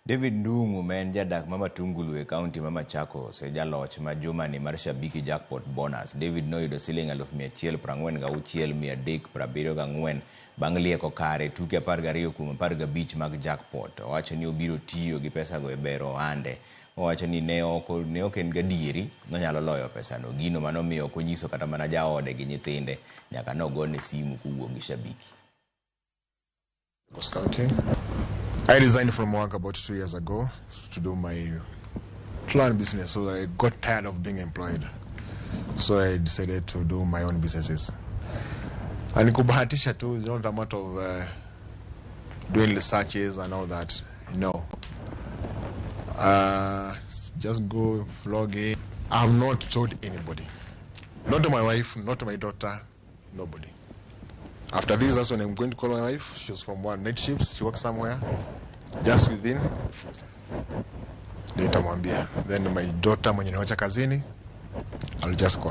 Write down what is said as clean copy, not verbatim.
David Ndung'u ma en jadak ma Matungulu e kaunti ma Machakos e jaloch ma jumani mar Shabiki Jackpot Bonus. David noyudo siling 146,374 bang' lieko kare tuke 12 kuom 15 mag jackpot. Owacho ni obiro tiyo gi pesago e bero ohande. Owacho ni ne ok en gadieri nonyalo loyo pesano, gino manomiyo ok onyiso kata mana jaode gi nyithinde nyaka nogone simu kowuok gi Shabiki. County. I resigned from work about 2 years ago to do my plan business. So I got tired of being employed. So I decided to do my own businesses. And kubahatisha too is not a matter of doing researches and all that. No. Just go log in. I have not told anybody. Not to my wife, not to my daughter, nobody. After this, that's when I'm going to call my wife. She's from one night shifts. She works somewhere, just within. Nitamwambia. Then my daughter mwenye niwacha kazini, I'll just call her.